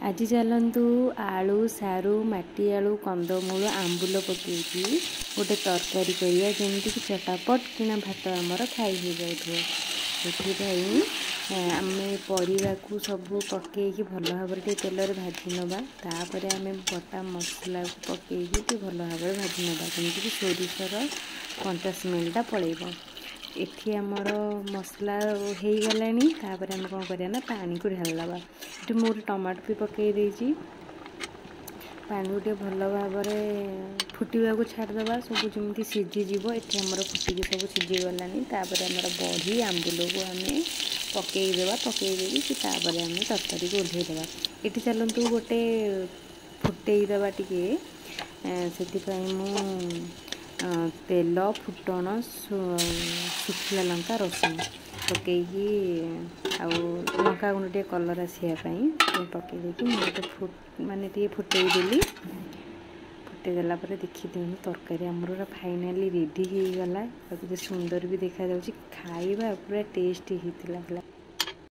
ଆଜି ଚାଲନ୍ତୁ ଆଳୁ, ସାରୁ, ମାଟି ଆଳୁ, କନ୍ଦମୂଳ, ଆମ୍ବୁଲ ପକେଇକି ଗୋଟେ ତରକାରୀ କରିବା, ଯେମିତିକି ଚଟାପଟ କିଣା ଭାତ ଆମର ଖାଇ ହେଇଯାଉଥିବ। ସେଥିପାଇଁ ଆମେ ପରିବାକୁ ସବୁ ପକେଇକି ଭଲ ଭାବରେ ଟିକେ ତେଲରେ ଭାଜି ନେବା। ତାପରେ ଆମେ ବଟା ମସଲାକୁ ପକେଇକି ଟିକେ ଭଲ ଭାବରେ ଭାଜି ନେବା, ଯେମିତିକି ସୋରିଷର କଞ୍ଚା ସ୍ମେଲଟା ପଳେଇବ। ଏଠି ଆମର ମସଲା ହେଇଗଲାଣି। ତାପରେ ଆମେ କ'ଣ କରିବା ନା ପାଣିକୁ ଢାଳିଦେବା। ଏଠି ମୁଁ ଗୋଟେ ଟମାଟୋ ବି ପକେଇ ଦେଇଛି। ପାଣିକୁ ଟିକେ ଭଲ ଭାବରେ ଫୁଟିବାକୁ ଛାଡ଼ିଦେବା, ସବୁ ଯେମିତି ସିଝିଯିବ। ଏଠି ଆମର ଫୁଟିକି ସବୁ ସିଝିଗଲାଣି। ତାପରେ ଆମର ବଢ଼ି ଆମ୍ବୁଲକୁ ଆମେ ପକେଇଦେବା। ପକେଇ ଦେଇକି ତାପରେ ଆମେ ତରକାରୀକୁ ଓହ୍ଲେଇଦେବା। ଏଠି ଚାଲନ୍ତୁ ଗୋଟେ ଫୁଟେଇଦେବା ଟିକେ। ସେଥିପାଇଁ ମୁଁ ତେଲ, ଫୁଟଣ, ଶୁଖିଲା ଲଙ୍କା, ରସୁଣ ପକେଇକି ଆଉ ଲଙ୍କା ଗୁଣ୍ଡ ଟିକେ କଲର୍ ଆସିବା ପାଇଁ ପକେଇ ଦେଇକି ମୁଁ ଗୋଟେ ମାନେ ଟିକେ ଫୁଟେଇ ଦେଲି। ଫୁଟେଇ ଦେଲା ପରେ ଦେଖିଦିଅନ୍ତୁ, ତରକାରୀ ଆମର ପୁରା ଫାଇନାଲି ରେଡ଼ି ହେଇଗଲା ଆଉ କେତେ ସୁନ୍ଦର ବି ଦେଖାଯାଉଛି। ଖାଇବା ପୁରା ଟେଷ୍ଟ ହେଇଥିଲା।